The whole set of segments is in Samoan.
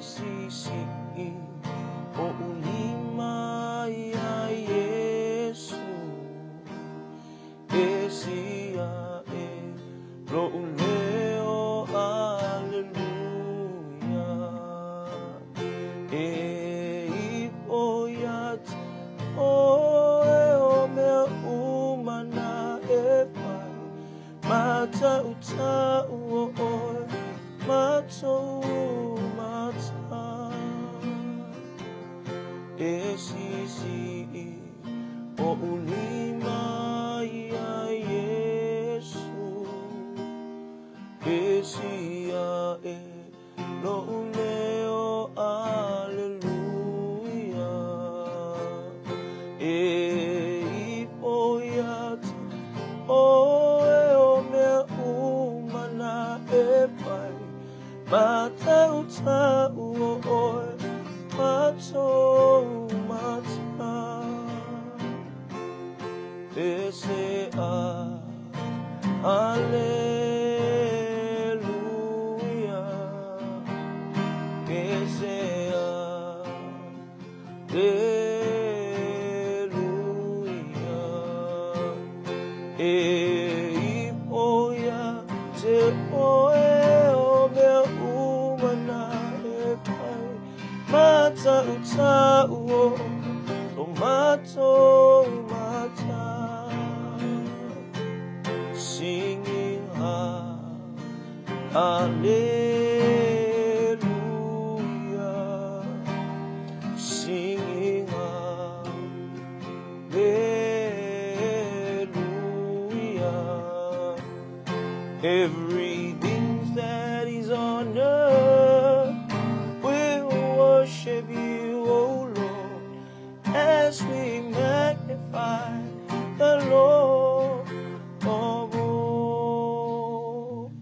sisii Oʻu lima iā Iesu E sii aʻe loʻu leo Aleluia E ipo iā te ʻOe o mea uma na e fai Mataʻutaʻu o ʻOe ma tou mata E sisii Oʻu lima iā Iesu E sii aʻe loʻu leo Aleluia E ipo iā te ʻOe o mea uma na e fai Mataʻutaʻu o ʻOe ma tou mata E se a Aleluia E se a Aleluia E ipo iā te ʻOe o mea uma na e fai Mataʻutaʻu o ʻOe ma tou mata Singing Hallelujah Singing Hallelujah Everything that is on earth will worship you, O Lord, as we magnify the Lord of all.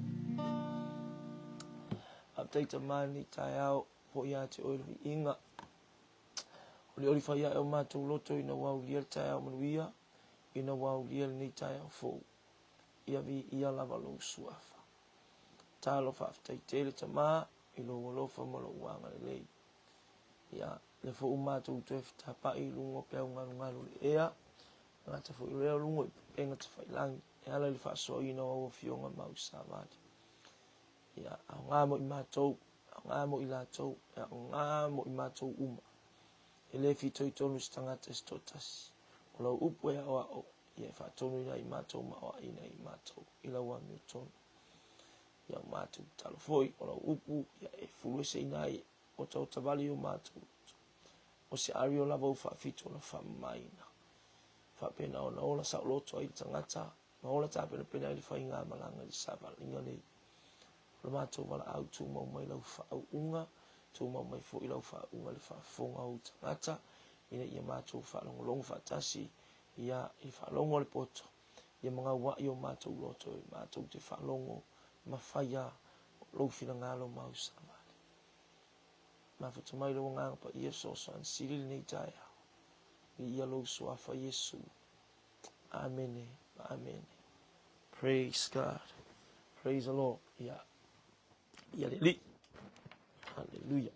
Faafetai Tama i lenei taeao, foʻi ia te oe le viiga. Olioli fai aʻe o matou loto ina ua aulia le taeao manuia, ina ua aulia lenei taeao fou. Ia viia lava lou suafa. Talo faafetai tele Tama i lou alofa ma lou agalelei. Ia, lea foi ua matou toe fetapaʻi i luga o peau galugalu o le ea, e gata foi o lea o luga i puega tafailagi, e ala i le faasoaina o au afioga ma au savali. Ia, aoga mo i matou, aoga mo i latou, e aoga mo i matou uma. E le fitoitonu se tagata i se toatasi. O lau upu e aoao, ia e faatonuina ai i matou ma aoaʻiina ai i matou i lau amiotonu. Ia o matou tatalo foi, o lau upu, ia e fulueseina ai otaota wale i o matou loto. O se ario lava ua faafito ona faamamaina. Faapena ona ola saoloto ai le tagata ma ola tapenapena ai le faigamalaga i le savaliga nei. O le matou valaau tumau mai lau faauuga, tumau mai foi lau faauuga i le faafofoga o ou tagata, ina ia matou faalogologo faatasi ia i le faalogo a le poto, ia magauaʻi o matou loto e matou te faalogo ma faia lou finagalo ma au savali. Mafuta mai lou Agaga Paia fesoasoani sili lenei taeao. Viia lou Suafa Iesu. Amene ma amene. Praise God. Praise the Lord. Ia. Ia le Alii. Hallelujah.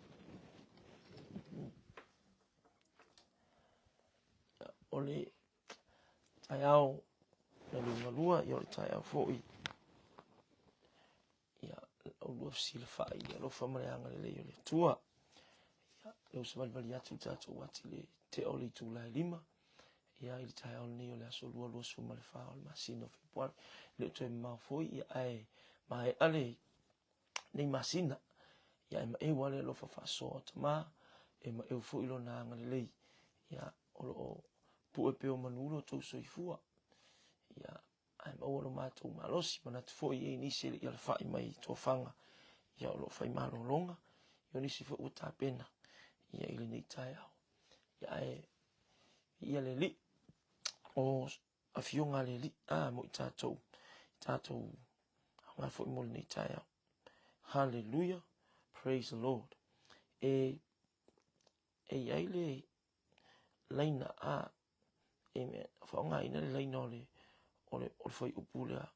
Ia, o le taeao na lugalua, ia o le taeao foi. Ia, o lua fesilafai i le alofa ma le agalelei o le Atua. Ia, lea ua savalivali atu le tatou ati i le tea o le itula e 5. Ia, i le taeao lenei o le aso 2, 24 o le masina o Fepuari. E le o toe mamao foi, ia, ae maea le nei masina. Ia, e maeu lava le alofa faasoa o Tama, e maeu foi lona agalelei. Ia, o lo o pue pea o manu lo tou soifua. Ia, ae maua lo matou malosi, manatu foi e i ai nisi e le i alafai mai i tofaga, ia o lo o fai malologa, ia o nisi foi ua tapena ia i lenei taeao. Ia ae viia le Alii, o afioga a le Alii, a mo i tatou, i tatou aoga foi mo lenei taeao. Hallelujah, praise the Lord. E, e i ai le laina a Amen. Faaaogaina le laina o le, o le, o le fuaiupu lea,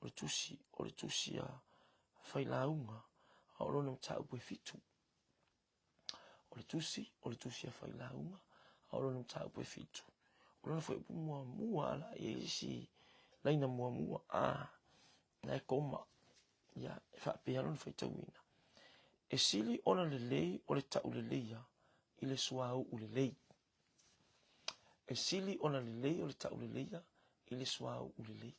o le tusi, o le tusi a Failauga, a o lona mataupu e 7. O le tusi, o le tusi a Failauga, a o lona mataupu e 7. O lona fuaiupu muamua ala i ai isi laina muamua, a, na e koma, ia, e faapea lona faitauina. E sili ona lelei o le tauleleia i le suauu lelei. E sili ona lelei o le tauleleia i le suauu lelei.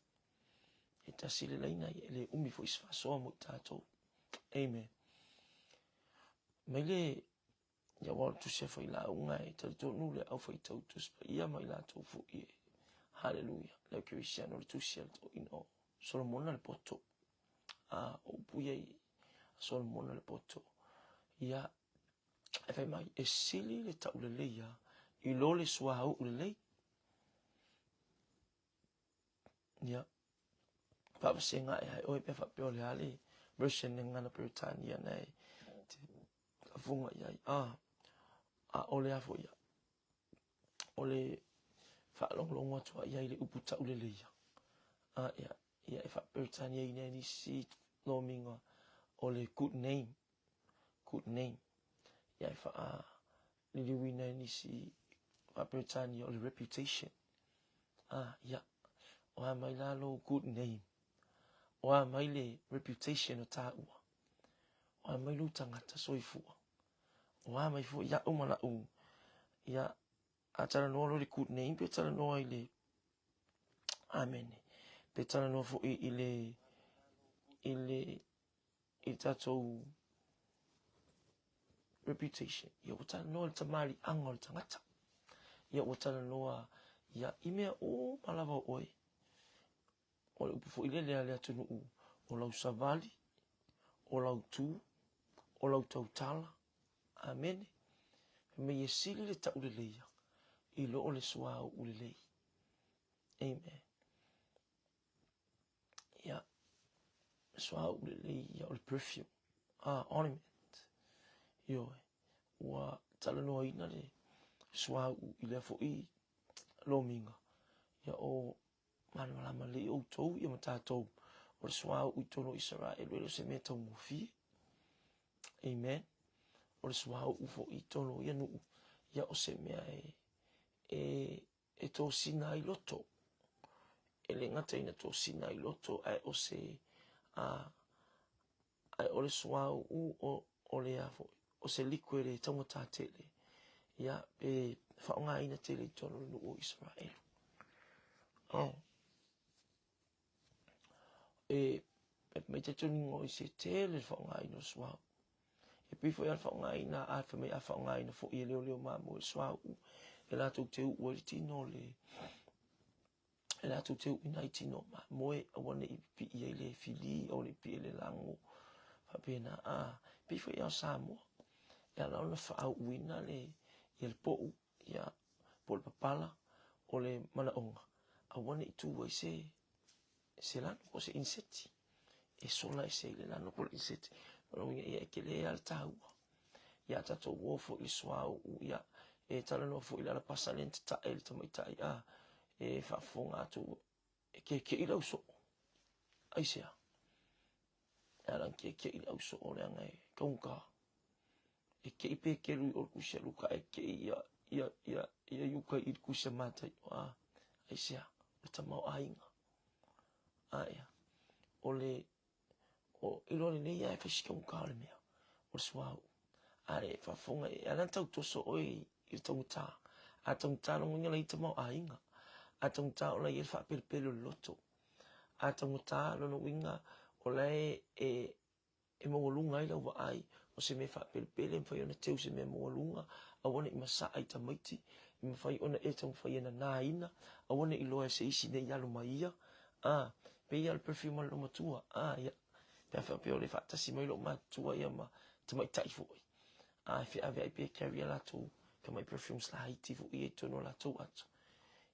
E tasi le laina e le umi foi se faasoa mo i tatou. Amen. Mai le ia aua o le tusi a failauga e talitonu le au faitau tusi paia ma i latou foi e haleluia le au kerisiano le tusi a le toeaina o Solomona le poto a o upu ia i Solomona le poto ia e fai mai e sili le tauleleia i lo le suauu lelei Ia, faavasega ae ai oe pe faapea o le a le version le gagana Peretania na e te faafofoga i ai. A, a o le a foi ia, o le faalogologo atu i ai i le upu tauleleia. A, ia, ia e faa-Peretaniaina e nisi lomiga o le good name, good name. Ia e faaliliuina e nisi faa-Peretania o le reputation. Ah, ia, o a mai la lou good name? O a mai le reputation o tāua? O a mai lou tagata soifua? O a mai foi iaʻu ma laʻu, ia, a talanoa loa i le good name, pe talanoa i le Amene. Pe talanoa foi i le, i le, i le tatou reputation. Ia ua talanoa i le tamaliiaga o le tagata. Ia ua talanoa ia i mea uma lava o oe. O le upu foi lele a le atunuu, o lau savali, o lau tu, o lau tautala. Amene. Fai mai e sili le tauleleia i lo o le suauu lelei. Amen. Ia, suauu lelei ia o le perfume, ah, ornament. Ioe, ua talanoaina le suauu i lea foi lomiga. Ia o malamalama lelei outou ia ma tatou o le suauu i totonu o Isaraelu e le o se mea taugofie. Amen. O le suauu foi i totonu o ia nuu, ia o se mea e, e e tosina ai loto. E le gata ina tosina ai loto, ae o se, a, ae o le suauu o, o le a foi, o se liquid e taugata tele, ia, pe faaaogaina tele i totonu o le nuu o Isaraelu. Oh. E, e mai talitonuga o i se tele le faaaogaina o le suauu. E pei foi a le faaaogaina, a fai mai a faaaogaina foi e leoleo mamoe le suauu, e latou te uu ai le tino o le, e latou te uuina ai tino o mamoe, aua ne i pipii ai le fili, aua ne i pipii ai le lago, faapena. A, pei foi a o Samoa, e ala ona faaauuina le, ia le pou, ia, po o le papala, o le manaoga, aua ne i tu ai se, se lano po o se inseti e sola ese ai le lano po o le inseti. O lona uiga, ia e tele lava le taua. Ia a tatou o foi i le suauu, ia e talanoa foi i le alapasa lea na tatae i le tamaitai, a e faafofoga atu e keke'i le ausoo. Aisea? E ala ona keke'i le ausoo leaga e taugata. E ke'i pe kelu i o le kusi a Luka ae ke'i ia, ia, ia, ia Iuka i le kusi a Mataio. A, aisea? O le tamaoaiga. A ea, o le, o, iloa lelei lava e fai si taugata o le mea, o le suauu. A le faafofoga, e ala ona tau toso oe i le taugata. A taugata lona uiga la e i ai tamaoaiga. A taugata o la e i ai le faapelepele o le loto. A taugata lona uiga o la e, e, e maualuga ai lau vaai, o se mea faapelepele, e mafai ona teu se mea maualuga, aua ne i masaa i tamaiti, e mafai ona e taumafai e nanaina, aua ne i iloa e se isi ne i alu ma ia, a, pei lava o le perfume a le loomatua, a, ia, pe a faapea o le faatasi mai loomatua ia ma tamaitai foi, a, e feaveai pe carry a latou tamai perfumes laiti foi ia i totonu o latou ato.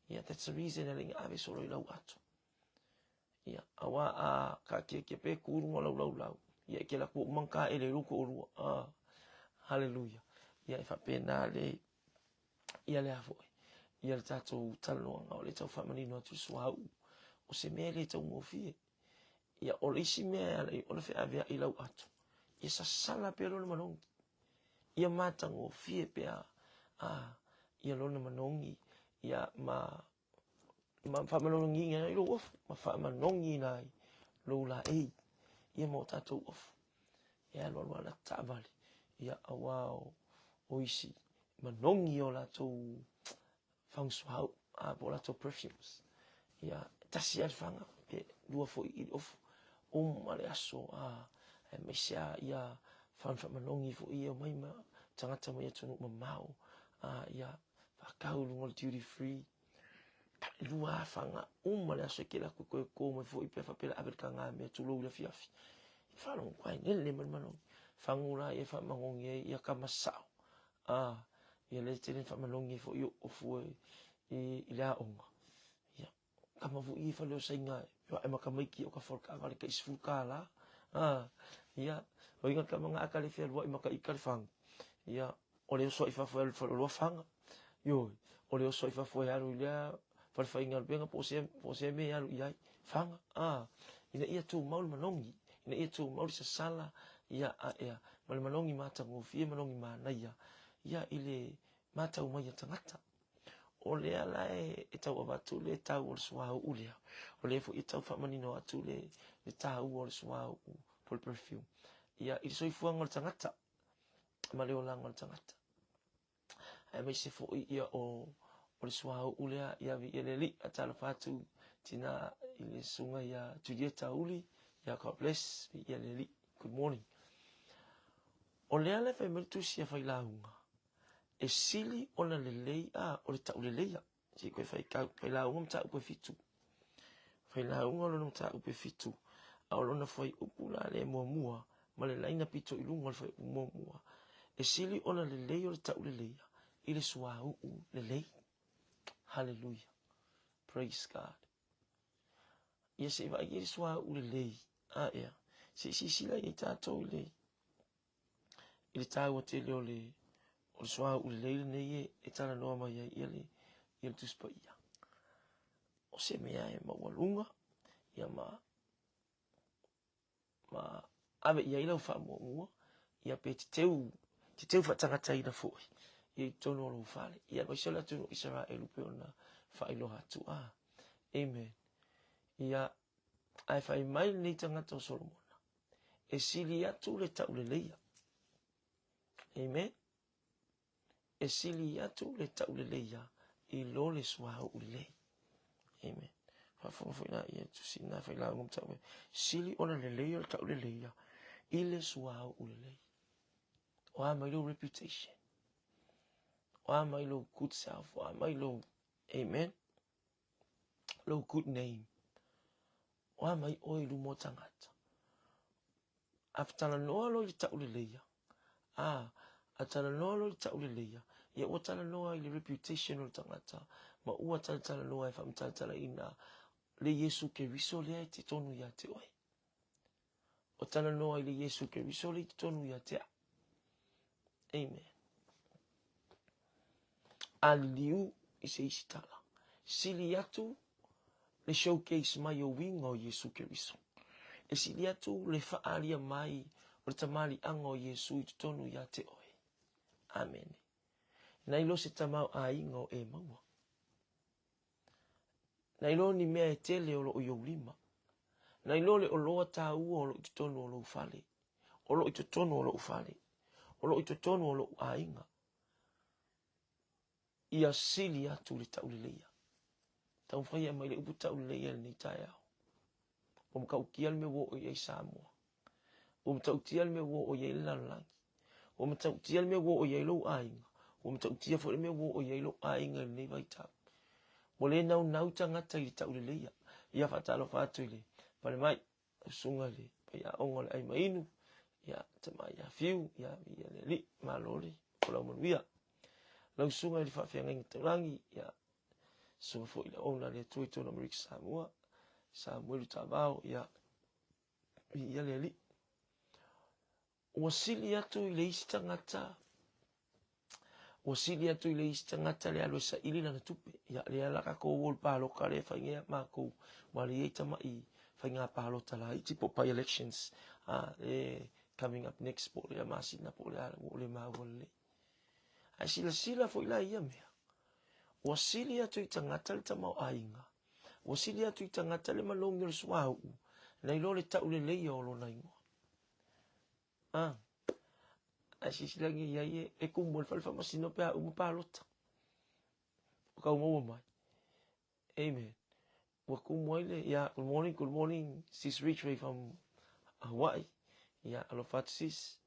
Ia, that's the reason e ala ai ona ave solo i lau ato. Ia, aua a kaakiekie pe ku i runga o lau laulau, ia e kela kua uma ka ele i lou toalua. Ah, haleluia. Ia e faapena le, ia le a foi, ia le tatou talanoaga o le tau faamanino atu i le suauu, o se mea e le taugofie. Ia, o le isi mea e ala ai ona feaveai lau ato, ia sasala pea lona manogi. Ia matagofie pea a ia lona manogi ia ma ma faamanogiina ai lou ofu ma faamanogiina ai lou laei ia ma o tatou ofu. E alualu lava la taavale ia aua o isi manogi o latou fagu suauu a po o latou perfumes. Ia e tasi lava le faga pe lua foi i le ofu uma le aso a aemaise lava ia fagu faamanogi foi ia e omai ma tagata mai atunuu mamao a ia faatau i luga o le duty free. E lua lava faga uma le aso e te alu atu e toe to mai foi pe a faapea o le a ave le taga mea tulou i le afiafi. E faalogo atu ai lele mai le manogi. Fagu la ia e faamanogi ai ia tama sao. A, ia lea e tele ina faamanogi ai foi ou ofu i le aoga. Ia, tama foi ia i Faleosaiga e feoai ma tamaiti o kafa o le taavale tai $10. A, ia, o ai na tama na a ta le fealuai ma ta ita le fagu. Ia, o le oso ai fafo e alu i le faleoloa faga. Ioe, o le oso ai fafo e alu i lea fale faigaluega po o sea, po o sea mea e alu i ai, faga. A, ina ia tumau le manogi, ina ia tumau le sasala, ia, a, ia, ma le manogi matagofie, manogi manaia, ia, i le matau mai a tagata. O lea la e, e tau avatu le tau o le suauu lea, o lea foi e tau faamanino atu le, le taua o le suauu po o le perfume, ia, i le soifuaga o le tagata ma le olaga o le tagata. Aemaise foi ia o, o le suauu lea ia ave i le Alii. A talofa atu tina i le susuga ia Julieta Uli, ia God bless, viia le Alii. Good morning. O lea la e fai mai le tusi a Failauga, e sili ona lelei a o le tauleleia. Se i koe faitau, Failauga mataupu e fitu. Failauga o lona mataupu e fitu, a o lona fuaiupu la lea muamua ma le laina pito i luga o le fuaiupu muamua, e sili ona lelei o le tauleleia i le suauu lelei. Haleluia. Praise God. Ia se i vaai i le suauu lelei. A ea, se i silasila i ai tatou i le i le taua tele o le o le suauu lelei lenei e, e talanoa mai ai ia le, ia le Tusi Paia. O se mea e maualuga, ia ma, ma ave i ai lau faamuamua, ia pe te teu, te teu faatagataina foi ia i totonu o lou fale. Ia aemaise o le atunuu o Isaraelu pei ona faailoa atu. Ah, amen. Ia, ae fai mai lenei tagata o Solomona, e sili atu le tauleleia. Amen. E sili atu le tauleleia i lo le suauu lelei. Amen. Faafofoga foi la ia tusi na fai lauga ma tau sili ona lelei o le tauleleia i le suauu lelei. O a mai lou reputation. O a mai lou good self. O a mai lou, amen, lou good name. O a mai oe i luma o tagata. A talanoa loa i le tauleleia, a, a talanoa loa i le tauleleia, ia ua talanoa i le reputation o le tagata, ma ua talatalanoa e faamatalatalaina le Iesu Keriso lea e totonu ia te oe. O talanoa i le Iesu Keriso lea i totonu ia te au. Amen. A liliu i se isi tala, sili atu le showcase mai o uiga o Iesu Keriso. E sili atu le faaalia mai o le tamaliiaga o Iesu i totonu ia te oe. Amene. Nai lo se tamaoaiga o e maua. Nai lo ni mea e tele o loo i ou lima. Nai lo le oloa taua o loo i totonu o lou fale. O loo i totonu o lou fale. O loo i totonu o lou aiga. Ia sili atu le tauleleia. Taumafai e aumai le upu tauleleia i lenei taeao. Ua matautia le mea ua oo i ai Samoa. Ua matautia le mea ua oo i ai le lalolagi. Ua matautia le mea ua oo i ai lou aiga. Ua matautia foi le mea ua oo i ai lou aiga i lenei vaitau. Ua le naunau tagata i le tauleleia. Ia faatalofa atu i le falemai, lau susuga i le faiaoga o le ai mainu, ia tama ia Fiu, ia viia le Alii, malo le folau manuia. Lau susuga i le faafeagaiga taulagi, ia susuga foi i le auauna a le Atua i totonu o Amerika Samoa, Samuelu Tavao, ia viia le Alii. Ua sili atu i le isi tagata, ua sili atu i le isi tagata le alu e saili lana tupe. Ia, lea la tatou o i le palota lea e fai nei a matou, ua le i ai tamai faiga palota laiti po o by-elections, a, e Coming up next po o lea masina po o le a ua ou le maua lelei. Ae silasila foi la i ia mea, ua sili atu i tagata le tamaoaiga, ua sili atu i tagata le manogi o le suauu, nai lo le tauleleia o lona igoa. Ah, ae silasila ane i ai e kumu ai le fale faamasino pe a uma palota. Ua tau maua mai. Amen. Ua kumu ai le, yeah, good morning, good morning, sis Ridgeway from Hawaii. Yeah, alofa atu sis.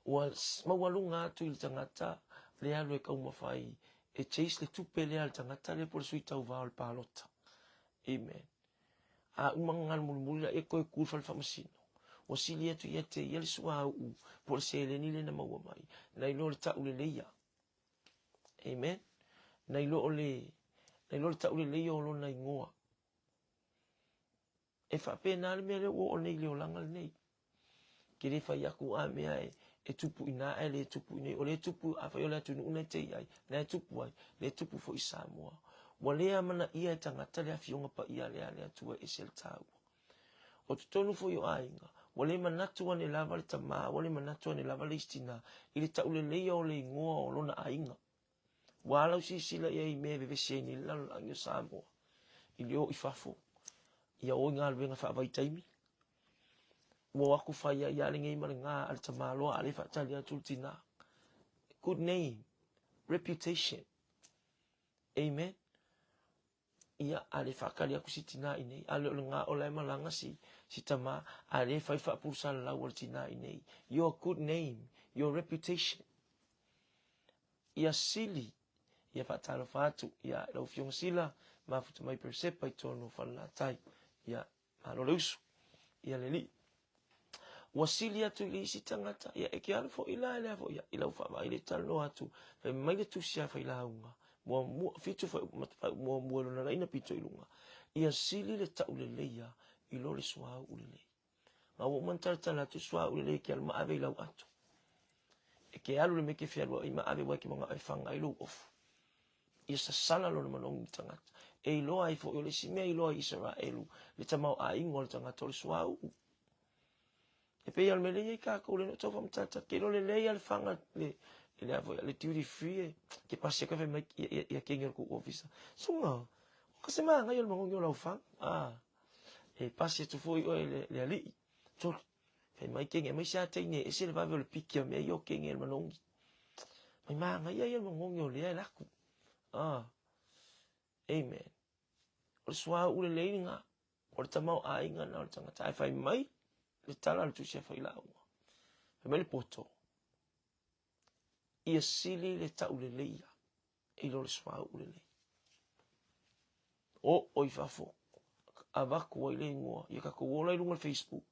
Ua maualuga atu i le tagata le alu e taumafai e chase le tupe lea a le tagata lea po o le sui tauva o le palota. Amen. A uma ona galu mulimuli lea e toe ku i le fale faamasino. Ua sili atu ia te ia le suauu po o le seleni lea na maua mai, nai lo le tauleleia. Amen. Nai lo o le, nai lo le tauleleia o lona igoa. E faapena le mea lea ua oo nei i le olaga lenei. Ke le fai aku a mea e, e tupu i nā ae le tupu i nei. O le tupu, a fai o le atunuu na te i ai, na e tupu ai, le tupu foi i Samoa. Ua le amanaia e tagata le afioga paia lea a le Atua e ese le taua. O totonu foi o aiga, ua le manatu ane lava le tamā, ua le manatu ane lava le isi tinā i le tauleleia o le igoa o lona aiga. Ua ala u silasila i ai i mea e vevesi ai nei le lalolagi o Samoa i le o i fafo, ia o i galuega faavaitaimi. Ua o atu fai ai lava lenei ma lena a le tamaloa a le faatali atu le tinā. Good name, reputation. Amen. Ia, a le faatali atu si tinā i nei, a le o lena o la e malaga si, si tamā, a le fai faapulusalalau a le tinā i nei. Your good name, your reputation. Ia sili, ia faatalofa atu, ia lau Afioga Sila, mafuta mai Peresepa i totonu o Falelatai. Ia, Malo le usu. Ia le alii. Ua sili atu i le isi tagata, ia e ke alu foi la lea foi i lau faavaai le talanoa atu, fai mai le tusi a Failauga, muamua, fitu muamua lona laina pito i luga, ia sili le tauleleia i lo le suauu lelei. Ma ua uma ona talatala atu suauu lelei e ke alu ma ave i lau ato. E ke alu le mea ke fealuai ma ave aua e ke manao e faga ai lou ofu. Ia sasala lona manogi i le tagata. E iloa ai foi, o le isi mea e iloa ai Isaraelu le tamaoaiga o le tagata o le suauu. E pei lava o le mea lea e i ai tatou lea na ou tau faamatala ke iloa lelei lava le faga le le a foi le duty free e ke pasi atu fai mai ia kenge o le kou ofisa. Suga, o ka se manaia o le manogi o lau faga. Ah, e pasi atu foi oe le, le alii. Soli, fai mai kenge, aemaise lava teine e ese le vave o le piki o mea ia o kenge le manogi. Mai manaia ia le manogi o lea e laku. Ah, amen. O le suauu lelei lena, o le tamaoaiga lena o le tagata. Ae fai mai le tala a le tusi a Failauga. Fai mai le poto, ia sili le tauleleia i lo le suauu lelei. Oo i fafo, avatu ai le igoa, ia tatou ola i luga o le Facebook.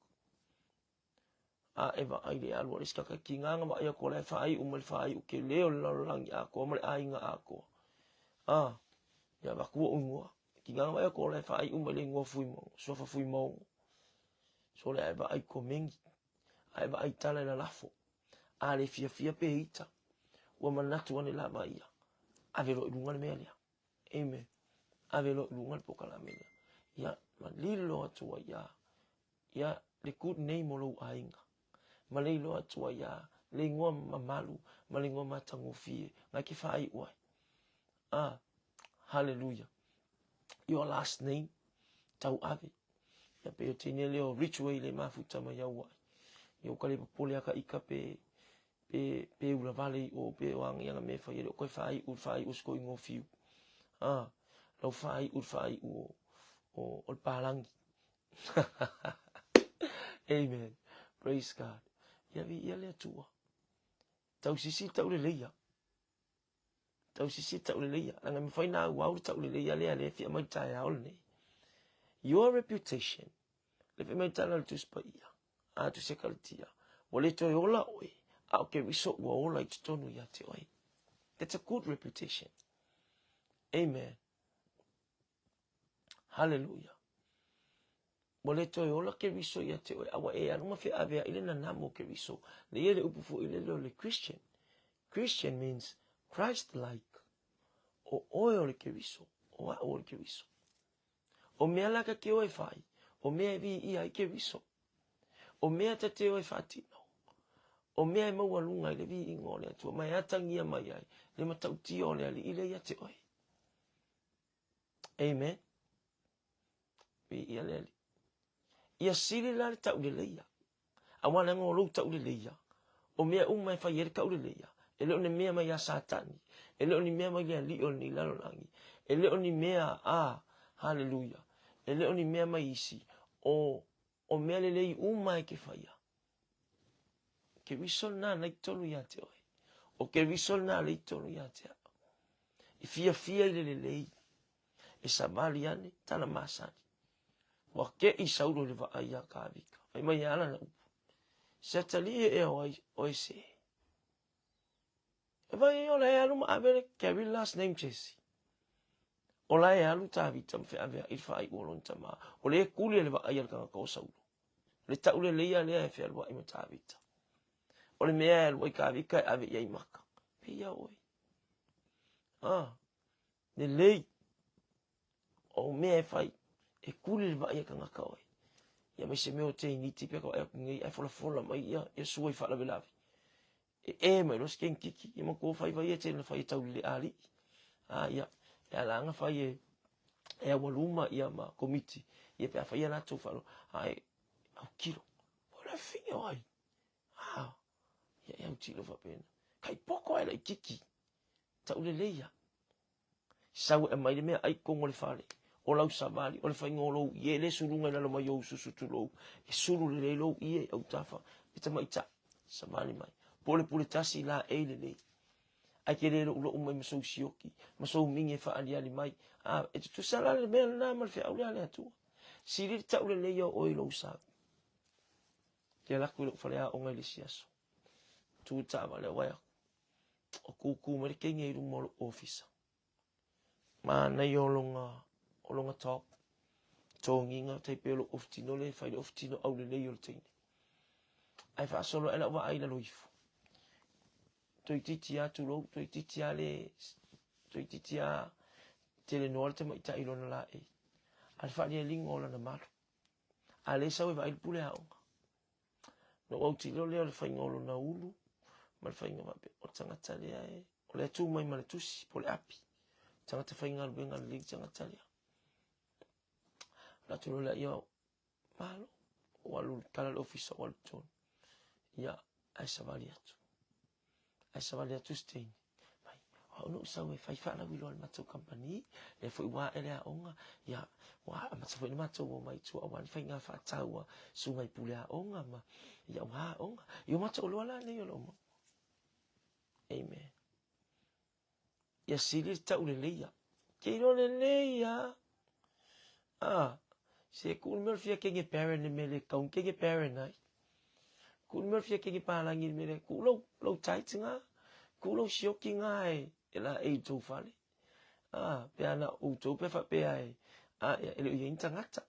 A e vaai le alu a le isi tagata, tiga na vaai atu o la e faaiu mai le faaiu tele o le lalolagi atoa ma le aiga atoa. A, ia avatu ou igoa. Tiga na vaai atu o la e faaiu mai le igoa Fuimaono, suafa Fuimaono. Sole a e vaai komeni, a e vaai tala i lalafo. A le fiafia pe ita, ua manatu ane lava ia, ave loa i luga le mea lea. Amen. Ave loa i luga le polokalame lea. Ia, ma lilo atu ai ia, ia le good name o lou aiga. Ma le iloa atu ai ia le igoa mamalu ma le igoa matagofie na e ke faaiu ai. Ah, hallelujah. Your last name, tauave. Ia pe o teine lea o Ridgeway le mafuta mai Aua'i. Ia o ka le popole a ka ika pe pe pe ula vale i o pe o anga me fai ele o koe faaiu faaiu o se igoa fiu. Ah, lau faaiu faaiu o o o le palangi. Amen. Praise God. Ia vi ia le Atua. Tausisi tauleleia. Tausisi tauleleia. Leaga e mafai ona auau le tauleleia lea lea e fia mai le taeao lenei. Your reputation. Le fai mai tala le Tusi Paia, a Tusi Ekaletia, ua le toe ola oe, a o Keriso ua ola i totonu ia te oe. That's a good reputation. Amen. Hallelujah. Ua le toe ola Keriso ia te oe, a ua e alu ma feaveai le nanamu o Keriso. Le ia le upu foi lele o le Christian. Christian means Christ-like. O oe o le Keriso, o a'u o le Keriso. O mea la ka ke oe fai, o mea e viia ai Keriso. O mea ta te o e faatino, o mea e maualuga i le viiga o le Atua, ma e atagia mai ai le matautia o le Alii lea ia te oe. Amen. Viia le Alii. Ia sili la le tauleleia. Aua leaga o lou tauleleia, o mea uma e fai ai le tauleleia, e le o ni mea mai ia Satani, e le o ni mea mai le alii o lenei lalolagi, e le o ni mea, a, haleluia, e le o ni mea mai isi, o, o mea lelei uma e ke faia. Keriso lena na i totonu ia te oe. O Keriso lena le i totonu ia te au. E fiafia i le lelei, e savali ane, tala masani. Ua keʻi Saulo i le vaai iā Kāvika. Fai mai e ala na upu. Se atalii ea o ai oe se. E vai ai o la e alu ma ave le carry last name Jesse. O la e alu Tāvita ma feaveaʻi le faaiu o lona tamā. O le e kuli a le vaai a le tagata o Saulo. O le tauleleia lea e fealuaʻi ma Tāvita. O le mea e alu ai Kāvika e ave i ai maka. Pei ia oe. Ah, lelei. O mea e fai, e kuli le vaai a tagata oe. Ia mai se mea o teiniti pea ka vaai atu nei, ae folafola mai ia, ia sua i faalavelave. E e mai loa se kenikiki, ia matua fai vai e tele na fai e taulele alii. A ia, e ala ana fai e, e aualuma ia ma komiti, ia pe a fai a latou faalo, ae autilo, o le fia o ai. A, ia e autilo faapena. Kai poko ai laititi, taulele ia. Sau e aumai le meaai i totonu o le fale, o lau savali, o le faiga o lou ie, le suluga i lalo mai ou susu tulou, e sulu lelei lou ie i autafa, e tamaitai, savali mai. Po o le pule tasi laei lelei. Ae ke le loulou mai ma sou sioki, ma sou migi e faaaliali mai. A, e tutusa la le mea lena ma le feau lea a le Atua. Sili le tau lelei o oe i lou sa. Ke ala atu i lou faleaoga i le isi aso. Tu taavale au ai aku. O kūkū mai le teine i luma o lou ofisa. Manaia o lona, o lona top. Togiga, tai pei o lou ofutino lea e fai le ofutino aulelei o le teine. Ae faasolo ae lau vaai i lalo ifo. Toeitiiti lava tulou, toeitiiti lava le, toeitiiti lava telenoa le tamaitai i lona laei. A le faalialiga o lana malu. A lea e sau e vaai le pule aoga. Na ou autilo lea o le faiga o lona ulu ma le faiga faapea, o le tagata lea e, o lea tu mai ma le tusi po o le api. Tagata faigaluega lelei le tagata lea. Alu atu loa lea, ia, malo, ua alu tala le ofisa ua alu i totonu. Ia, ae savali atu. Ae savali atu se teine. Mai, o au na ou sau e fai faalauiloa i le matou kamupani, lea foi ua ae le aoga, ia, ua amata foi ona matou omai i tua aua ni faiga faatau a susuga i pule aoga ma, ia, ua aoga. Ia, o matou oloa la nei o lo o maua. Amen. Ia sili le tauleleia. Ke iloa lelei lava. Ah, se kuu le mea o le fia kenge parent le mea le kau kenge parent ai. Kuu le mea o le fia kenge palangi le mea le kuu lou, lou tight ngā. Kuu lou sioki ngā e, e la e i tou fale. Ah, pe ana outou pe faapea e, ah, e le o i ai ni tagata.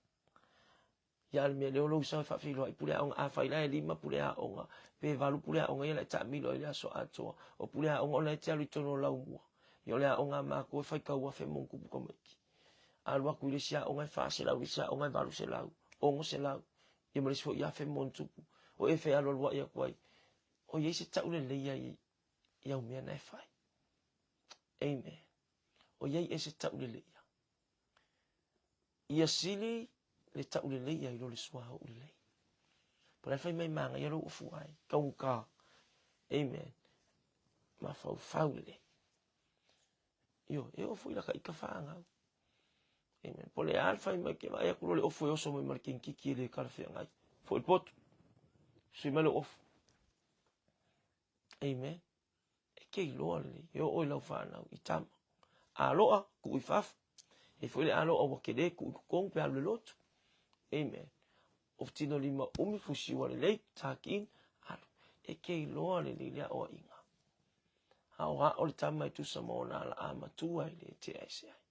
Ia a le mea lea o lou sao e faafeiloai pule aoga, afai la e lima pule aoga, pe valu pule aoga ia la e taamilo ai le aso atoa. O pule aoga ona e te alu i totonu o laumua. Ia o le aoga a matou e faitau afe ma ona tupu tamaiti. Alu atu i le isi aoga e 400, le isi aoga e 800, 600, ia ma le isi foi afe ma ona tupu. O e fealualuai atu ai, o i ai se taulelei ai i au mea na e fai. Amen. O i ai ea se tauleleia. Ia sili le tauleleia i lo le suauu lelei. Po o le a fai mai manaia lou ofu ai, taugata. Amen. Mafaufau lelei. Ioe, e oo foi i laka ika fanau. Amen. Po o le a le fai mai, ke vaai atu loa le ofu e oso mai ma le kenikiki e le talafeagai. Foi le potu. Sui mai lou ofu. Amen. E ke iloa lelei, e oo i lau fanau i tama. Aloa, tuu i fafo. E foi le aloa ua kele, tuu i totonu pe alu le lotu. Amen. Ofutino lima umi, fusiua lelei, takin, alu. E ke iloa lelei le aoaiga. Aoao le tama e tusa ma ona alaa matua e le tea ese ai.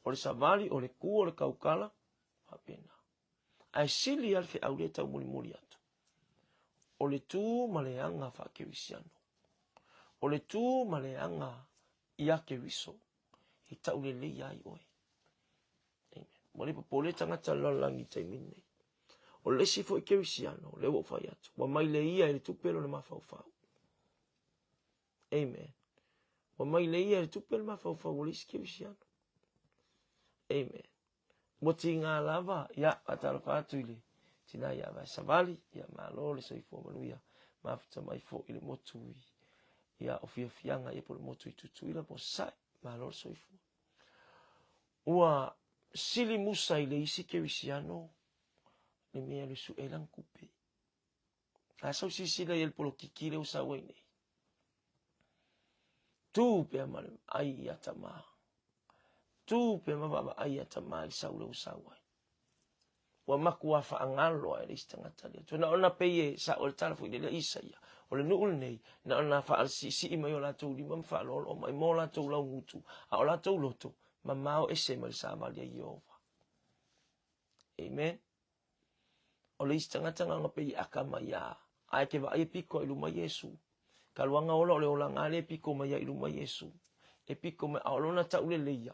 O le savali, o le ku, o le kaukala, faapena. Ae sili lava le feau lea e taumolimoli atu, o le tu ma le aga faakerisiano. O le tu ma le aga iā Keriso e tauleleia ai oe. Amen. Ua le popole tagata o le lalolagi i le taimi lenei. O le isi foi kerisiano, lea ua ou fai atu, ua mai le ia i le tupe lona mafaufau. Amen. Ua mai le ia i le tupe le mafaufau o le isi kerisiano. Amen. Ua tiga lava, ia, faatalofa atu i le tina ia Vae Savali, ia malo le soifua manuia, mafuta mai foi i le motu i, ia, o fiafiaga ia po le motu i Tutuila po Sasae, malo le soifua. Ua sili musa i le isi kerisiano le mea le suʻe lana tupe. A sau silasila i ai le polokiki lea ua sau ai nei. Tu pea ma le ai ia tama. Tu pea ma vaavaai ia tama i le sau lea ua sau ai. Ua makuā faagalo ae le isi tagata lea. Tua na ona pei e sao le tala foi lele a Isaia. O le nuu lenei, na ona faalisiisii mai o latou lima ma faaloaloa mai mo latou laugutu, a o latou loto, mamao ese mai le savali a Ieova. Amen. O le isi tagata na ona pei e aka mai a, ae ke vaai e piko i luma Iesu. Kaluaga ola o le olaga lea e piko mai ai i luma Iesu. E piko mai, a o lona tauleleia.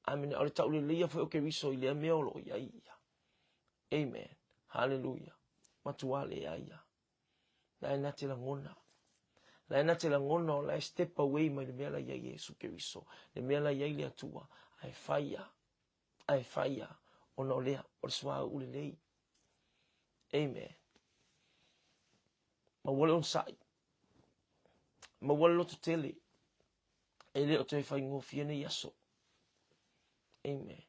Amene, a o le tauleleia foi o Keriso i lea mea o lo o i ai ia. Amen. Haleluia. Matua leai ia. La e na te lagona. La e na te lagona o la e step away mai le mea la i ai Iesu Keriso. Le mea la i ai le Atua. Ae fai ia. Ae fai ia. Ona o lea, o le suauu lelei. Amen. Maua le onosai. Maua le loto tele. E le o toe faigofie nei aso. Amen.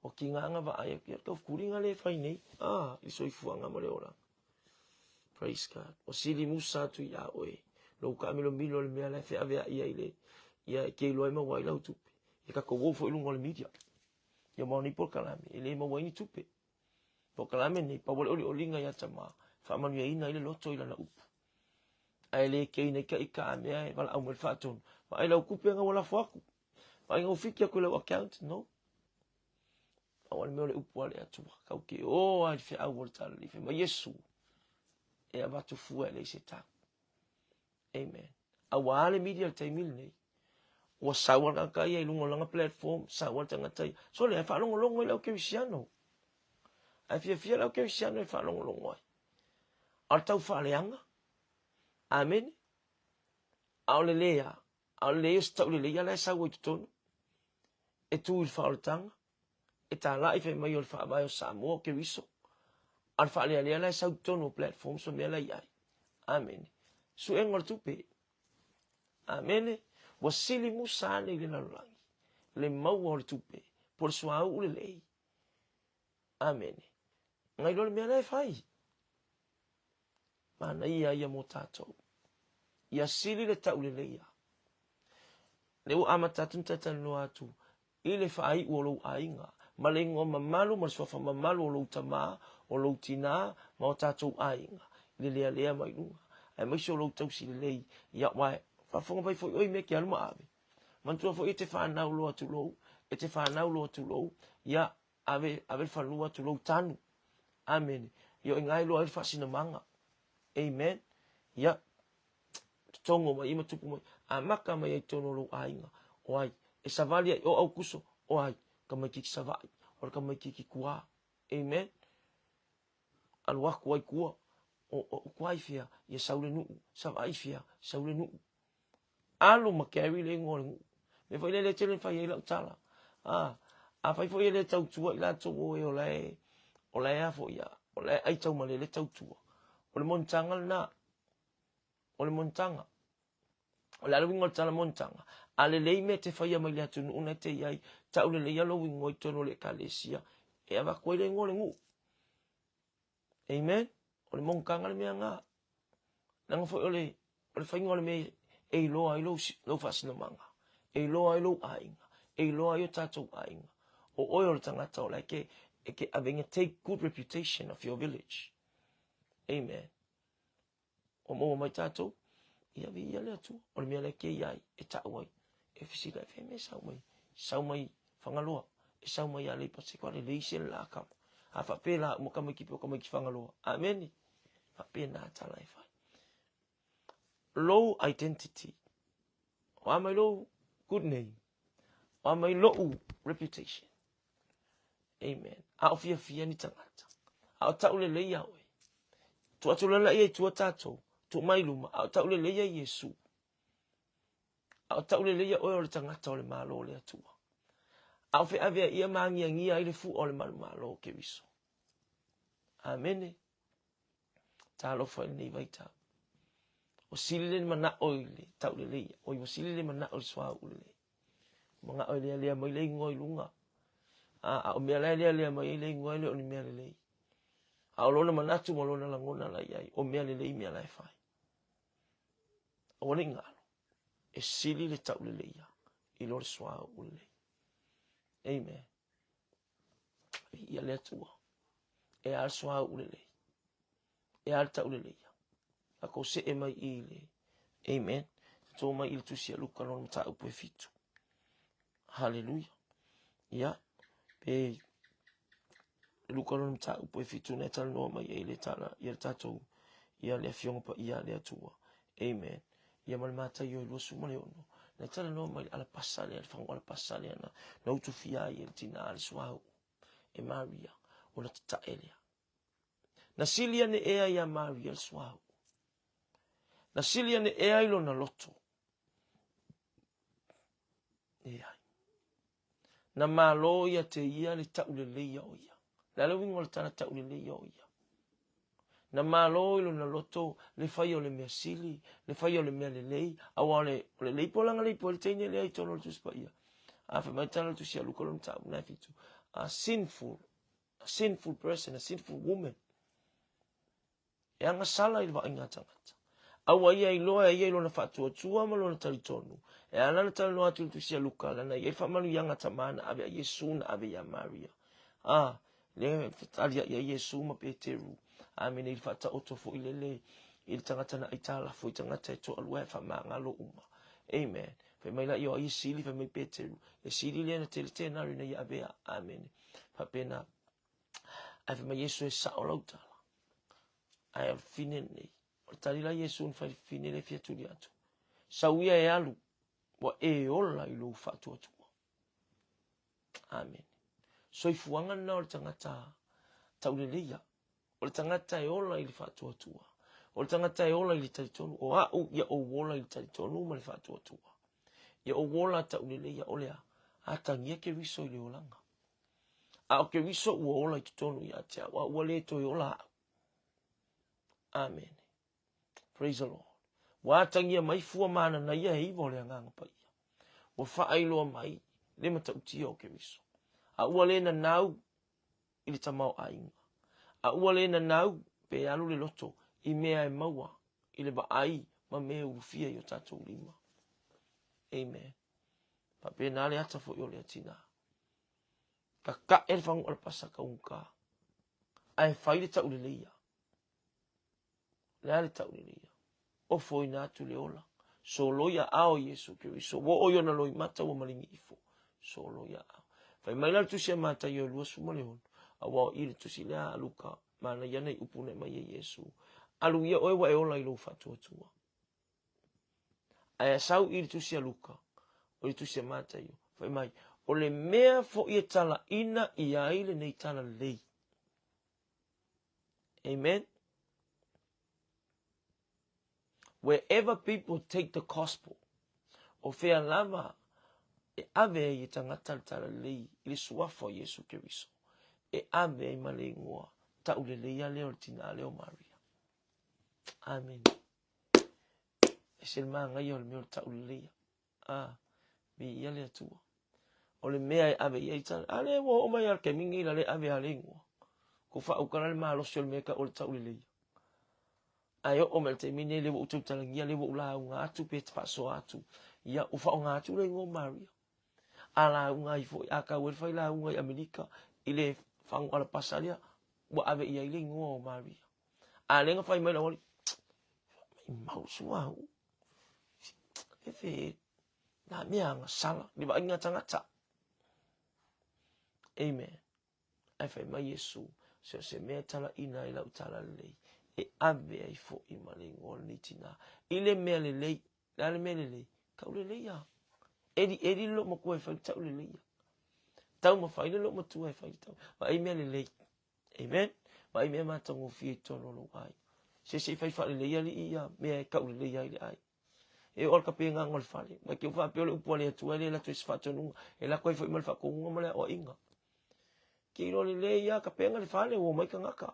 O ki ngā vaai aku ia tau kulinga le fai nei. Ah, i soifuaga ma le olaga. Praise God. O sili musa atu ia oe. Lou kaamilomilo le mea la e feaveai ai le ia e ke iloa ai maua ai lau tupe. Ia tatou o foi i luga o le media. Ia maua nei polokalame e le maua ai ni tupe. Polokalame nei, pau o le olioliga ia tama, faamanuiaina ai le loto i lana upu. Ae le keina i ka i ka mea e valaau mai le faatonu. Vaai lau kupe nga ua lafo aku. Vaai nga ufiki aku i lau account. No. Pau o le mea o le upu a le Atua. Kau ke o ai le feau o le tala le mai Iesu. E avatu fua e leai se tau. Amen. A ua a le media le taimi lenei. Ua sau a le tagata ia i luga o lana platform, sau a le tagata ia. Sole, ae faalogologo i le au kerisiano. Ae fiafia le au kerisiano e faalogologo ai. A o le tau faaleaga. Amene. A o le lea, a o le leai o se taulelei, a la e sau ai i totonu. E tu i le faaolataga, e talai fai mai o le faavae o Samoa o Keriso. A o le faalealea la e sau i totonu o platforms ma mea la i ai. Amene. Suega o le tupe. Amene. Ua sili musa ane i le lalolagi le maua o le tupe po o le suauu lelei. Amene. Ngai loa le mea la e fai. Manaia ia mo tatou. Ia sili le tauleleia. Lea ua amata atu na talatalanoa atu i le faaiu o lou aiga, ma le igoa mamalu ma le suafa mamalu o lou tama, o lou tinā, ma o tatou aiga, i le lealea mai luga, aemaise o lou tausi lelei, ia, aua e faafofoga mai foi oe i mea e te alu ma ave. Manatua foi e te fanau loa tulou, e te fanau loa tulou, ia, ave, ave le fanua tulou tanu. Amene. Ia o i ina e iloa ai le faasinamaga. Amen. Ia, totogo mai ia ma tupu mai, amata mai ai totonu o lou aiga, o ai, e savali ai o Aukuso, o ai, tamaititi Savaii, o le tamaititi Tuā. Amen. Alu atu ai tua, o, o, o Tuā i fea, ia sau le nuu, Savaii i fea, sau le nuu. Alu ma carry le igoa o le nuu. Mea foi lea le tele na fai ai lau tala. Ah, afai foi e le tautua i latou o e o la e, o la e a foi ia, o la e ai taumalele tautua. O le monotaga lena. O le monotaga. O le a le uiga o le tala monotaga? A lelei mea e te faia mai le atunuu na e te i ai, tau lelei lou igoa i totonu o le ekalesia, e avatu ai le igoa o le nuu. Amen? O le monotaga le mea na. Leaga foi o le, o le faiga o le mea e iloa ai lou, lou faasinomaga, e iloa ai lou aiga, e iloa ai o tatou aiga. O oe o le tagata o la e ke, e ke avega take good reputation of your village. Amen. Ua maua mai tatou, ia viia le Atua. O le mea lea ke i ai, e tau ai, e fesili ai, fea mea sau mai, sau mai Fagaloa, e sau mai Aleipata, se koa lelei se le la kama. A faapela uma tamaiti pe o tamaiti Fagaloa. Amene. Faapena tala e fai. Lou identity. O a mai lou good name. O a mai lou reputation. Amen. A o fiafia ni tagata. A o tauleleia oe. Tuu atu loa laia i tua tatou, tuu mai i luma, a o tauleleia Iesu. A o tauleleia oe o le tagata o le Malo o le Atua. A o feaveaia ma agiagia ai le fua o le manumalo o Keriso. Amene. Talofa i lenei vaitau. Ua sili le manao i le tauleleia, oi ua sili le manao i le suauu lelei. Manao e lealea mai le igoa i luga. A o mea la e lealea mai ai le igoa e le o ni mea lelei. A o lona manatu ma lona lagona la i ai, o mea lelei mea la e fai. Aua ne i galo, e sili le tauleleia i lo le suauu lelei. Amen. Viia le Atua. E a le suauu lelei. E a le tauleleia. Tatou see mai i le Amen. Tatou mai i le tusi a Luka lona mataupu e fitu. Haleluia. Ia, pe Luka lona mataupu e fitu na e talanoa mai ai le tala, ia le tatou, ia le afioga paia a le Atua. Amen. Ia ma le Mataio e 26, na e talanoa mai le alapasa lea, le fagu alapasa lea na, na utufia ai e le tina a le suauu, e Maria, ona tatae lea. Na sili ane ea iā Maria le suauu. Na sili ane ea i lona loto. Leai. Na malo ia te ia le tauleleia o ia. Le a le uiga o le tala tauleleia o ia? Na malo i lona loto le faia o le mea sili, le faia o le mea lelei, aua o le, o le leipo langa leipo e le teine lea i totonu o le Tusi Paia. A fai mai tala o le Tusi a Luka lona mataupu na e fitu. A sinful, a sinful person, a sinful woman. E agasala i le vaaiga a tagata. A ua ia iloa e ia i lona faatuatua ma lona talitonu. E ala ona talanoa atu i le Tusi a Luka, lana i ai faamanuiaga a tama na ave a Iesu na ave iā Maria. A, lea e talia'i ai Iesu ma Peteru. Amene i le faataoto foi lele i le tagata na aitalafo i tagata e toalua e faamagalo uma. Amen. Fai mai la ia o ai e sili, fai mai Peteru, e sili lea na tele tenari na ia avea. Amene. Faapena. Ae fai mai Iesu e sao lau tala. Ae o le fine lenei. O le tali la Iesu na fai le fine le fia tuli atu. Sau ia e alu, ua e ola i lou faatuatua. Amen. Soifuaga lena o le tagata tauleleia. O le tagata e ola i le faatuatua. O le tagata e ola i le talitonu. O au ia ou ola i le talitonu ma le faatuatua. Ia ou ola tauleleia o le a? Atagia Keriso i le olaga. A o Keriso ua ola i totonu ia te au, a ua le toe ola au. Amene. Praise the Lord. Ua atagia mai fua mananaia e iwa o le Agaga Paia. Ua faailoa mai le matautia o Keriso. A ua le nanau i le tamaoaiga. A ua le nanau pe alu le loto i mea e maua i le vaai ma mea e ulufia i o tatou lima. Amen. Faapena le ata foi o lea tina. Kakae le faguga o le pasa kauga. Ae fai le tauleleia. Le a le tauleleia. Ofoina atu le ola. Soloi aao Iesu Keriso. Ua oo i ona loimata ua maligi ifo. Soloi aao. Fai mai la le tusi a Mataio e 26. Aua o i le tusi lea a Luka. Manaia nei upu na aumai e Iesu. Alu ia oe ua e ola i lou faatuatua. Ae sau i le tusi a Luka, o le tusi a Mataio, fai mai, o le mea foi e talaina i ai lenei talalelei. Amen. Wherever people take the gospel, o fea lava e ave ai e tagata le talalelei i le suafa o Iesu Keriso, e ave ai ma le ingoa tauleleia lea o le tina lea o Maria. Amene. Ese le manaia o le mea o le tauleleia. A, viia le Atua. O le mea e ave i ai tala. A lea ua oo mai lava le taimi lenei la le ave lava le igoa. Ko faaukala le malosi o le mea e tau o le tauleleia. Ae oo mai le taimi lenei lea ua ou tautalagia, lea ua ou lauga atu pe faasoa atu. Ia, ua faaaoga atu le igoa o Maria. A lauga ai foi, a tau ai le failauga i Amerika i le fagu alapasa lea, ua ave i ai le igoa o Maria. A lea na fai mai le aualii, maimau suauu. Fefe, nā mea agasala, le vaaiga tagata. Amen. Ae fai mai Iesu, so o se mea e talaina ai lau talalelei, e ave ai foi ma le igoa o lenei tina. I le mea lelei, le a le mea lelei? Taulelei a. Elieli le loomatua e fai le taulelei. Taumafai le loomatua e fai le tau. Vaai mea lelei. Amen. Vaai mea matagofie i totonu o lou aiga. Se se i fai faalelei alii ia mea e tau lelei ai le aiga. E oo i le kapegaga o le fale, mai te faapea o le upu a le Atua e le alu atu ai se faatonuga, e lako ai foi ma le faatonuga ma le aoaiga. Ke iloa lelei lava kapega le fale ua omai tagata.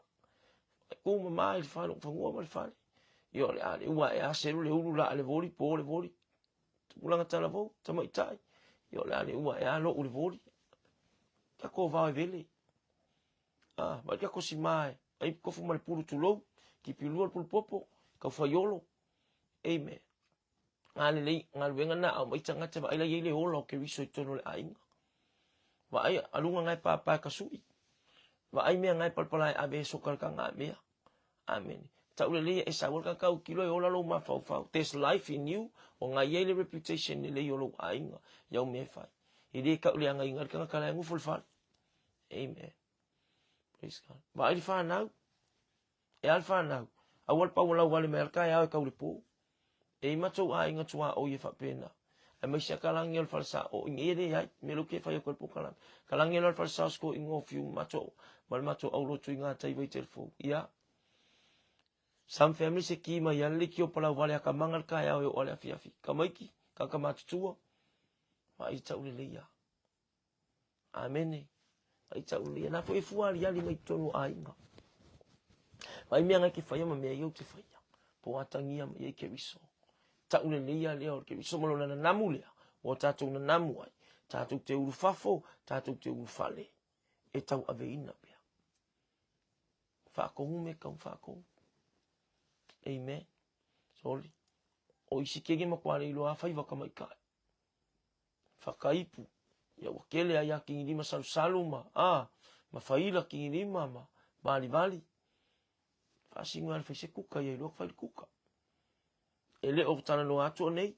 E tu mama i le fale, fanua ma le fale. Ia o le a le ua e a selu le ulu la le voli po le voli. Tupulaga talavou, tamaitai. Ia o le a le ua e a lou le voli. Tatou vao e vele. Ah, vai tatou sima e ai tofu ma le pulu tulou, tipilua le pulu popo, tau faiolo. Amen. A lelei galuega na aumai tagata vaai la i ai le ola o Keriso i totonu o le aiga. Vaai aluga na e papa e kasui. Vaai mea na e palapala e ave e soka le taga mea. Amene. Tau lelei e sau le tagata autilo e ola lou mafaufau. There's life in you. O na i ai le reputation lelei o lou aiga i au mea e fai. E le tau leagaina le tagata la e nofo i le fale. Amen. Praise God. Vaai le whanau. E a le whanau. Aua le pau lau wale mai al taeao e tau le pō. E i matou aiga tuaoi e faapena. Aemaise a kalagi o le falesa o i e leai, me lo ke whai o koe pokalame. Kalagi o le falesa o sko i ngō fiu mato, ma le mato au lotu i ngā taiwa i telefou. Ia. Some families e ki mai ana le ki o palau wale a ka manga le taeao e o ale afiafi. Ka maiki, ka ka matutua. Ma i tau le leia. Amene. Ai tau ia na foi fua ali ali mai tonu aiga. Mai mea ngai ke whaia ma mea iau te whaia. Po atangia mai ai Keriso. Tau le leia lea o Keriso ma lona nanamu lea. Ua tātou nanamu ai. Tātou te uru fafo, tātou te uru fale. E tau aveina pea. Whaakongu me kau whaakongu. Amen. Sorry. O isi kenge ma kwa le iloa whai waka mai kai. Whakaipu, ia ua kele ai a Kingilima salusalu ma, a, ma whaila Kingilima ma Valivali. Whaasingo ai whai se kuka ia iloa whai le kuka. E le o talanoa atu o nei.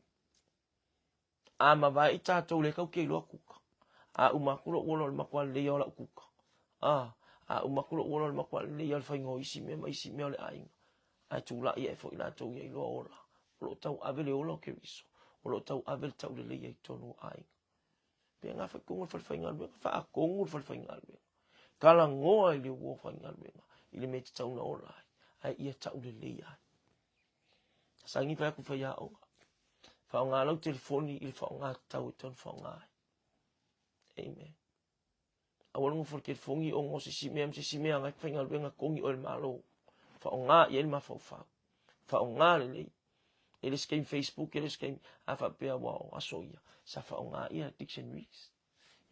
A ma vai i tātou le kau ke iloa kuka. A uma aku lou ola o le makuā lelei ia o lau kuka. A, a uma aku lou ola o le makuā lelei ia o le faiga o isi mea ma isi mea o le aiga. Ae tulai ae foi latou ia iloa ola. O lo o tauave le ola o Keriso. O lo o tauave le tauleleia i totonu o aiga. Pe ngā whaikongo le whare whaingaluega, whaakongo le whare whaingaluega. Kalangoa i le uo whaingaluega, i le mea te tauna ola ai, ai ia taulelei ai. Sangi whai aku whai aonga. Whaonga lau telefoni i le whaonga tau e tonu whaonga ai. Amen. Aua le nofo i le telefoni ona o se isi mea ma se isi mea agai faigaluega totogi oe e le Malo. Faaaoga i ai le mafaufau. Faaaoga lelei. E le se taimi Facebook, e le se taimi, a faapea aua o aso ia, sa faaaoga ia dictionaries.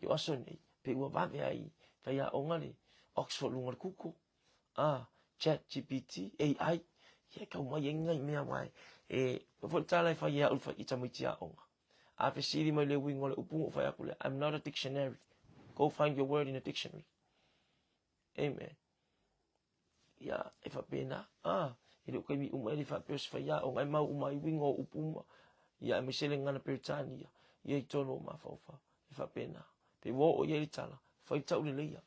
I o aso nei, pe ua vave ai faiaoga le Oxford luga o le Google, a, Chat GPT, AI, ia e tau mai ai nai mea aua e, e foi le tala e fai e au i tamaiti aoga. A fesili mai le uiga o le upu, ona ou fai atu lea, I'm not a dictionary. Go find your word in a dictionary. Amen. Ia, e faapena. Ah, e le o taimi uma e le faapea o se faiaoga e mau uma ai uiga o upu uma. Ia, aemaise le gagana Peretania, ia i totonu o mafaufau. E faapena. Pe ua oo i ai le tala, fai tau lelei ia.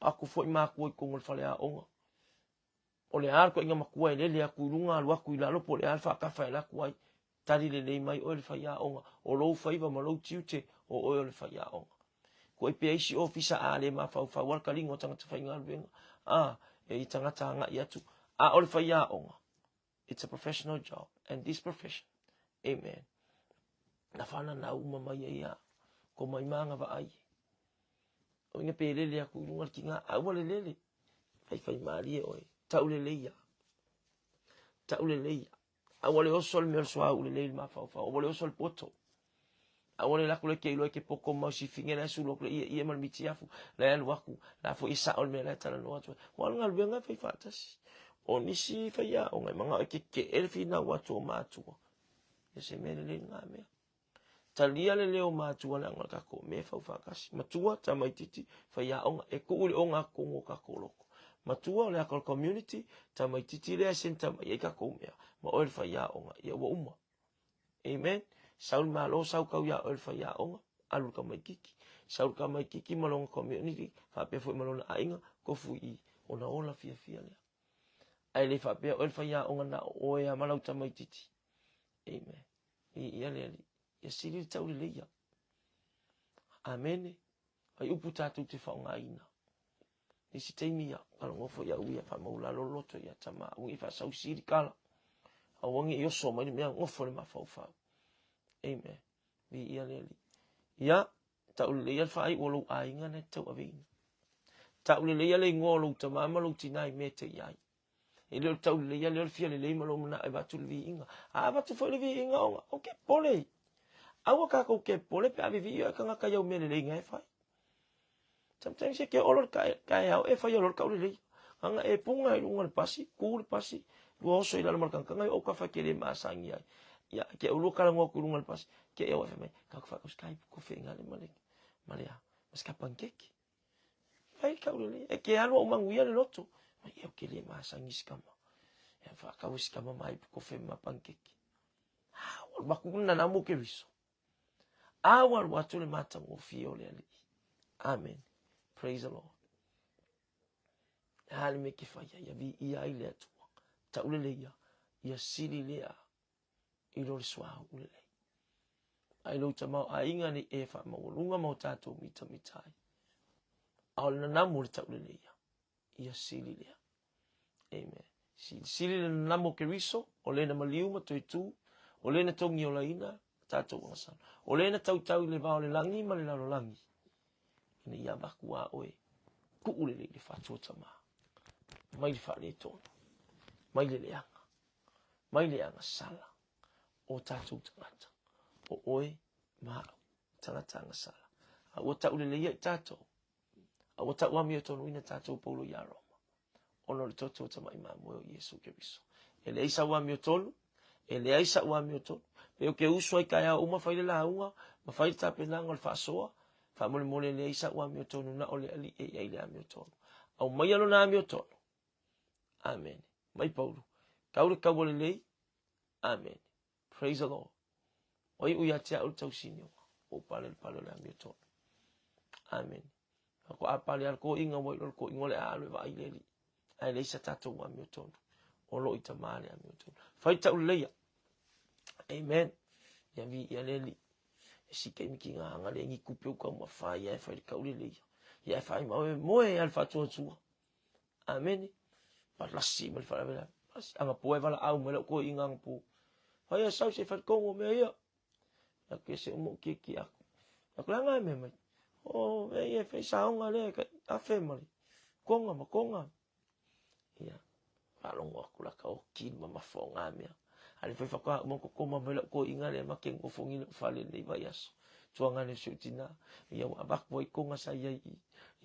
Aku foi mākua i totonu o le faleaoga. O le a le ituaiga matua e lele atu i luga alu atu i lalo po o le a le faatafa e alu atu ai, tali lelei mai oe le faiaoga, o lou faiva ma lou tiute o oe o le faiaoga. Koe pea isi ofisa a le mafaufau a le taliga o tagata faigaluega, a, e i tagata agai atu, a o le faiaoga, it's a professional job, and this profession, amen, na whananau uma mai ai a, ko mai manga vaai. O inga pe lele aku i lunga le kinga, aua le lele, Whaiwhai mārie oe. Taulelei ia. Taulelei ia. Aua le oso le mea o le suauu lelei le mafaufau. Aua le oso le poto. Aua le lako le ke iloa ke poko mau si finge la sulu aku le ia ia ma le mitiafu. La e alu aku. La foi e sao le mea la e talanoa atu ai. Ua alu galuega e fai faatasi. O nisi faiaoga e manao e keke'e le finau atu o matua. Ia se mea lelei lena mea. Talia le leo matua leaga o le kakou mea e fau faatasi. Matua, tamaititi, faiaoga, e tuu i le ogatotonu o kakou loko. Matua, o le aka o le community, tamaititi lea e centre mai ai kakou mea, ma oe le faiaoga, ia ua uma. Amen. Sau le Malo, sau kau ia oe le faiaoga, alu le tamaititi. Sau le tamaititi ma lona community, faapea foi ma lona aiga, tofu i i, ona ola fiafia lea. Ae le faapea oe le faiaoga na o oe lava ma lau tamaititi. Amen. Viia le Alii. Ia sili le taulelei ia. Amene. Ai upu tātou te whaongaina. Nisi taimi ia, talanoa foi au ia, faamaulalo le loto ia tama, aua ne i faasausili tala. Aua ne i oso mai le mea nofo i le mafaufau. Amen. Viia le Alii. Ia, tauleleia le faaiu o lou aiga na e te tauaveina. Tauleleia le igoa o lou tama ma lou tina i mea e te i ai. E le o le tauleleia lea o le fia lelei ma lou manao e avatu le viiga. A avatu foi le viiga ona, o ke pole. Aua kākou ke pole pe a vivii oe tagata i au mea lelei na e fai. Sometimes e ke olo le kaeao e fai olo le tauleleia. Ana e punga i luga o le pasi, ku le pasi, lua oso i lalo ma le tagataga i ou kafa ke le masani ai. Ia, ke ulua talanoa atu i luga o le pasi, ke e oe fai mai, kau ka whakau sky ko whenga le male, male a, ma ska pancake. Fai le tauleleia, e ke alu au manuia le loto. Mai e ke le masani sikama. E whakau sikama mai ko whenga pancake. Ha, wa makuna na mo ke riso. A ua alu atu le matagofie o le Alii. Amen. Praise the Lord. A le mea ke whaia, ia viia ai le Atua. Tauleleia, ia sili lea i lo le suauu lelei. Ai lou tamaoaiga nei e faamaualuga ma o tatou mitamita ai. A o le nanamu o le tauleleia, ia sili lea. Amen. Silisili le nanamu o Keriso, o le na maliu ma toe tū, o le na togi olaina, tatou agasala. O le na tautau i le va o le lagi ma le lalolagi, ina ia avaku a oe, kuu lelei le faatua tamā. Mai le faaletonu, mai le leaga, mai le agasala o tatou tagata, o oe ma au, tagata agasala. A ua tauleleia i tatou, A ua tau amiotonuina tatou Paulo iā Roma, ona o le toto o Tama'i Mamoe o Iesu Keriso. E leai sau amiotonu, e leai sa'u amiotonu. Pe ou ke usu ai taeao uma fai le lauga, ma fai le tapenaga o le faasoa, faamolemole e leai sa'u amiotonu na o le Alii e i ai le amiotonu. Aumaia lona amiotonu. Amene. Mai Paulo, kau le kaua lelei. Amene. Praise the Lord. Ua iu ia te au le tausinioga. Ua ou pale le pale o le amiotonu. Amen. A ko a pale al ko inga ua ilo ko ingo le a alu e vaai le alii. Ae leai sa tatou amiotonu. O lo i tamā le amiotonu. Fai tau leia. Amen. Ia vi ia le alii. E si ke miki ngā anga le ngi kupe uka uma whai ia e whai le kau le leia. Ia e whai mau e moe al whatua tua. Amene. Palasi ma le faalavelave. Palasi. Aga po e valaau mai lau toeaina aga po. Fai a sau se falekongo mea ia. Ia ke se umo ki ki aku. Aku la ngai mea mai. O mea ia fai saonga le ka afe ma le konga ma konga. Ia. Faalogo aku la ka oki le mamafa o ngā mea. A le fai whakaau ma koko ma mai lau toeaina le ma ke nofongi lau fale lenei vaiaso. Tuanga le si ou tina. Ia ua avaku ai konga sa iai i.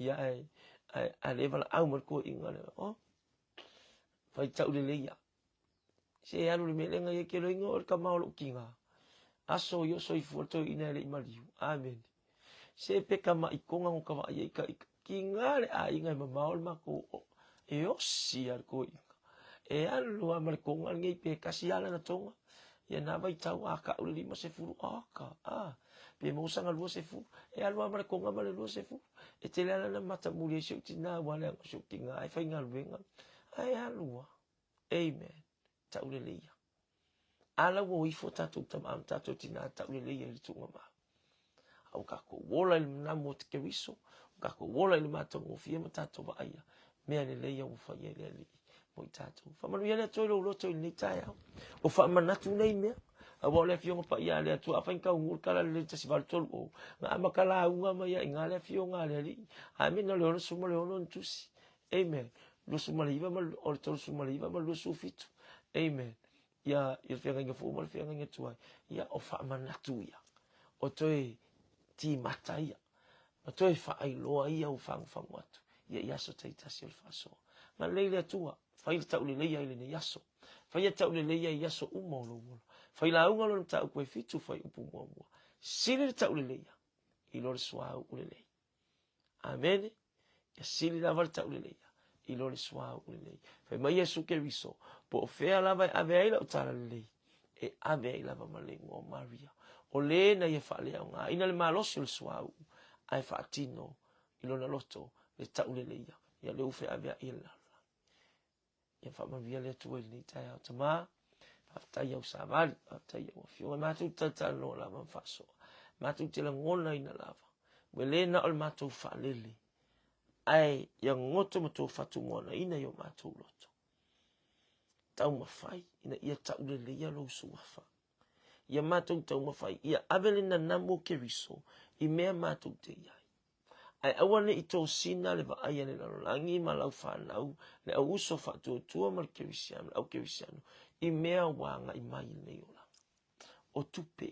Ia ae, ae, ae le valaau ma le toeaina le. Oh, faitau lelei ia. Se alu le melega ia ke loinga o le kama o lou kinga. Aso i o soifua le toeaina e le i maliu. Amen. Se peka ma i konga ngo ka vaai ai ka i kinga le aiga e mamao le makou o e osi a le toeaina. E alu a ma le konga lenei pe kasi a lana tonga. Ia na vaitau a ka'u le 50 aka a pe maua 20 e alu a ma le konga ma le 20 e tele a lana matamuli ai si ou tina ua leaga o si ou tina e faigaluega ae alu a. Amen. Tauleleia. Ala ua o ifo tatou tama ma tatou tina tauleleia i le tuugamau. A ua tatou ola i le manamu o te Keriso, ua tatou ola i le matagofie ma tatou vaaia mea lelei ua faia e le Alii mo i tatou. Faamanuia le Atua i lou loto i lenei taeao. O faamanatu nei mea, aua o le Afioga Paia a le Atua, afai na taunuu le tala lelei 1830, na amata lauga mai ai i ina le Afioga a le Alii. Amene o le 66 na tusi. Amen. 29 ma o le 39 ma le 27. Amen. Ia, i le feagaiga fou ma le feagaiga tuai. Ia, o faamanatu ia. O toe timata ia. Ma toe faailoa ia ua fagufagu atu. Ia i aso taitasi o le faasoa. Galelei le Atua, fai le taulelei ai lenei aso. Fai a taulelei ai i aso uma o lou ola. Fai lauga lona mataupu e fitu fai upu muamua. Sili le tauleleia i lo le suauu lelei. Amene. Ia sili lava le tauleleia i lo le suauu lelei. Fai mai Iesu Keriso, po o fea lava e ave ai lau talalelei, e ave ai lava ma le igoa o Maria. O le na ia faaleaogaina le malosi o le suauu, ae faatino i lona loto le tauleleia. Ia lea ua feaveai e le lalolagi. Ia faamanuia le Atua i lenei taeao. Tamā, faafetai au savali, faafetai au afioga. E matou te talatalanoa lava ma faasoa. Matou te lagonaina lava. Ua le na o le matou faalele. Ae ia goto ma tofatu moanaina i o matou loto. Taumafai ina ia tauleleia lou suafa. Ia matou taumafai ia ave le nanamu o Keriso i mea matou te i ai. Ae aua ne i tosina le vaai a le lalolagi ma lau fanau, le au uso faatuatua ma le Kerisiano, le au Kerisiano, i mea ua agai mai i lenei olaga. O tupe,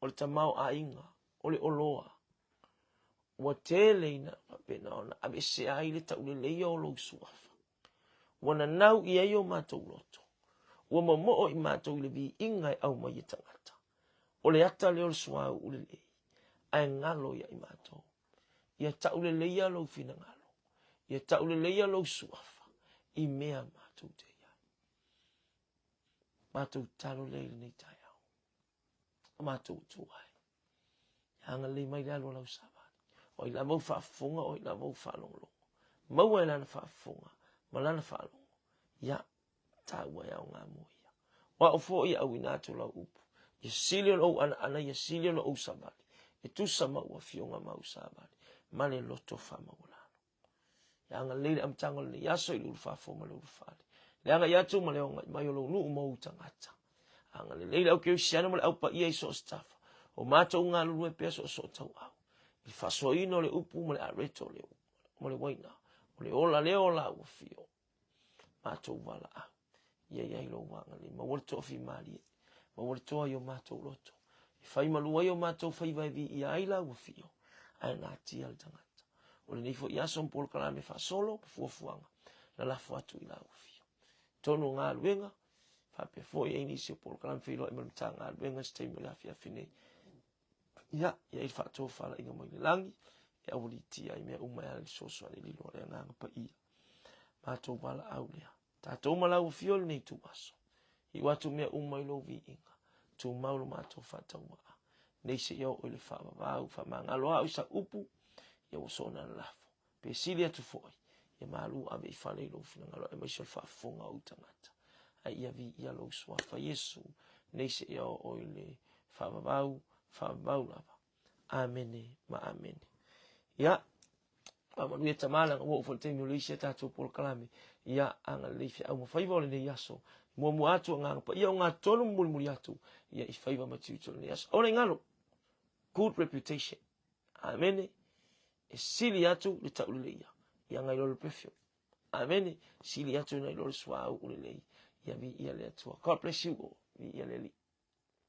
o le tamaoaiga, o le oloa, ua tele ina faapena ona aveesea ai le tauleleia o lou suafa. Ua nanau i ai o matou loto. Ua momoo i matou i le viiga e aumai e tagata. O le ata lea o le suauu lelei, ae galo ia i matou. Ia tauleleia lou finagalo, ia tauleleia lou suafa i mea matou te i ai. Matou tatalo lea i lenei taeao. O matou Atua e. Ia agalelei mai le alu o lau savali. O ai lava ou faafofoga, o ai lava ou faalogologo. Maua e lana faafofoga ma lana faalogo. Ia, taua e aoga mo ia. O au foi e auina atu lau upu. Ia sili ona ou anaana, ia sili ona ou savali. E tusa ma ou afioga ma ou savali, ma le loto faamaualalo. Ia agalelei le amataga o lenei aso i le ulufafo ma le ulufale. Le agai atu ma le ogai mai o lou nuu ma ou tagata. Agalelei le au kerisiano ma le au paia i so o se tafa. O matou galulue pea soosoo tauau. I le faasoaina o le upu ma le areto o le ma le uaina. O le ola lea o lau afio. Matou valaau. Ia i ai lou agalelei. Maua le toafimalie. Maua le toa i o matou loto. E fai malu ai o matou faiva e viia ai lau afio, ae natia le tagata. O lenei foi aso ma polokalame faasolo ma fuafuaga, na lafo atu i lau afio. Tonu o galuega, faapea foi ai nisi o polokalame feiloai ma le Matagaluega i se taimi o le afiafi nei. Ia, ia i le faatofalaiga mai le lagi, e aualiitia ai mea uma e ala i le fesoasoani lilo a le Agaga Paia. Matou valaau lea. Tatou ma lau afio i lenei ituaso. Iu atu mea uma i lou viiga. Tumau lo matou faatauvaa. Nei seia oo i le faavavau, faamagalo au i sau upu, ia ua soona lalafo. Pe sili atu foi, ia malu ave i fale i lou finagalo aemaise o le faafofoga o ou tagata. Ae ia viia lou suafa Iesu, nei seia oo i le faavavau, faavavau lava. Amene ma amene. Ia, faamanuia Tama, leaga ua oo foi le taimi o le isi a tatou polokalame. Ia, agalelei feau ma faiva o lenei aso. Muamua atu Agaga Paia o gatonu ma mulimuli atu, ia i faiva ma tiute o lenei aso. Aua ne i galo, good reputation. Amene. E sili atu le tauleleia, ia ngai loa le perfume. Amene. Sili atu nai lo le suauu lelei. Ia viia le Atua. God bless you all. Viia le Alii.